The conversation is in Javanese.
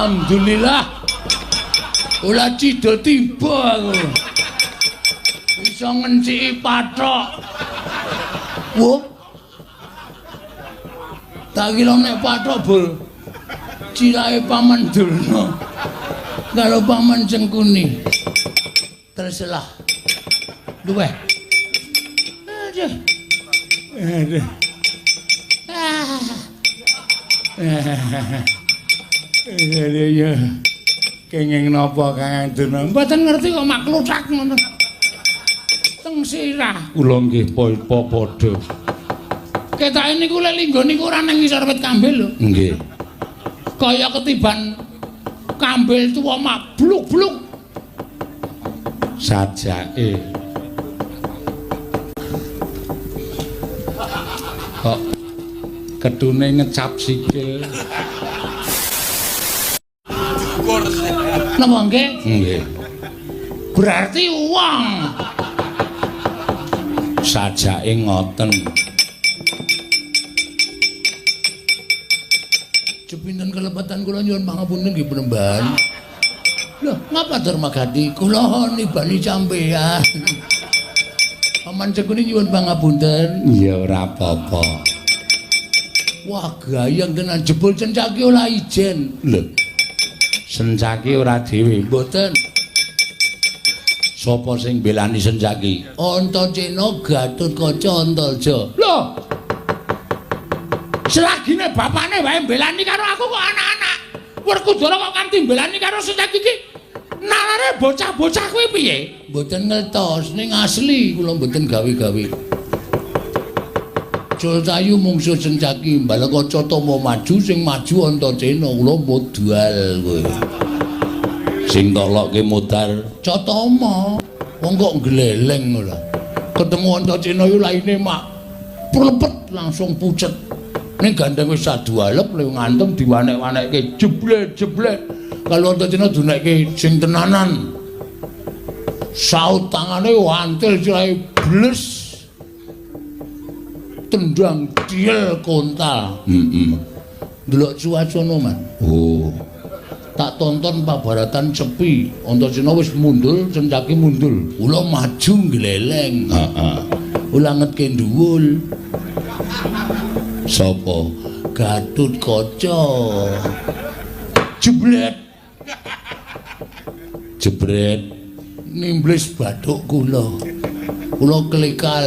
Alhamdulillah. Ora cidha tiba aku. Iso ngenciki pathok. Wah. Tak kira nek pathok bol cirahe Paman Durna. Karo Paman Cengkuni. Terselah. Luweh. Aduh. Aduh. Ah. Iya iya. Kenging napa Kang Durna? Mboten ngerti kok makluthak ngono. Teng sirah. Kula nggih padha. Ketake niku lek linggo niku ora nang ngisor wit kambil lho. Nggih. Kaya ketiban kambil tuwa mak bluk-bluk. Sajake. Kok ketune ngecap sikil. Napa nggih? Nggih. Berarti wong sajake ngoten. Jepinten kelepatan kula nyuwun pangapunten nggih Penemban. Loh, ngapa Darmagati? Kula nibali sampeyan. Paman Cengkuni nyuwun pangapunten. Ya ora apa-apa. Wah, gayeng tenan jebul Sencaki ora ijen. Lho. Sencaki ora dhewe. Mboten. Sapa sing mbelani Sencaki? Antasena Gatotkaca Antaja. Lho. Selagine bapakne wae mbelani karo aku kok anak-anak. Werkudara kok kanthi mbelani karo Sencaki iki. Nalare bocah-bocah kuwi piye? Mboten ngertos, ning asli kula mboten gawe-gawe. Joltayu mungsuh Sencaki, Balaka Catama maju sing maju Antasena, kula modal kowe. Sing tolokke modar Catama. Wong kok gleleng ora. Ketemu Antasena yo laine mak plepet langsung pucet. Ning gandeng wis sadualep le ngantem diwanek-wanekke jeblet-jeblet. Kalau Antasena dunekke sing tenanan. Saut tangane wantil sirahe bles. Tendang diel kontal. Heeh. Ndelok cuacana, Man. Oh. Tak tonton pabaratan sepi. Antasena wis mundur, Sencaki mundur. Kula maju gleleng. Heeh. Kula ngetke dhuwul. Sapa? Gatotkaca. Jeblet. Jebret nimblis bathuk kula. Kula klikal.